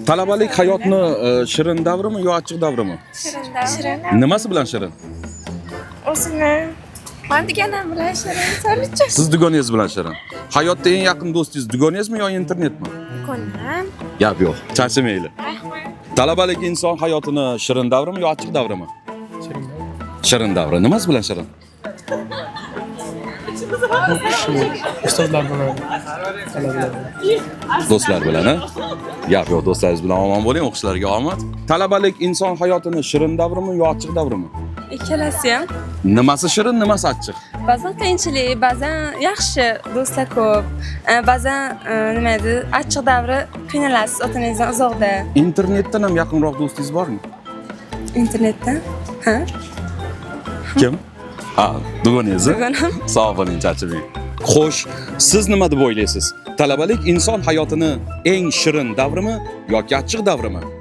Talabalik hayotni shirin davrimi yo achchiq davrimi? Shirin. Nimasi bilan shirin? O'zini man deganim bilan shirin solichi. Siz dugonangiz bilan shirin. Hayotda eng yaqin do'stingiz dugonangizmi yo internetmi? Dugonam. Gap yo'q. Charchamanglar. Rahmat. Talabalik inson hayotini shirin davrimi yo achchiq davrimi? Shirin davri. Nimasi bilan shirin? Ustozlar bilan, talabalar bilan. Do'stlar bilan, a? Gap yo'q, do'stlaringiz bilan omon bo'ling, o'qishlarga omad. Talabalik inson hayotini shirin davrimi yo achchiq davrimi? Ikkalasi ham. Nimasi shirin, nimasi achchiq? Ba'zan qiyinchilik, ba'zan yaxshi, do'stlar ko'p. Ba'zan nima edi, achchiq davri, qiynalasiz ota onangizdan uzoqda. Internetdan ham yaqinroq do'stingiz bormi? Internetda. Ha? Kim? Ha, dugonangiz. Dugonam. Sog' bo'ling, charchamang. Xo'sh, siz nima deb o'ylaysiz? Talabalik inson hayotini eng shirin davrimi yoki achchiq davrimi?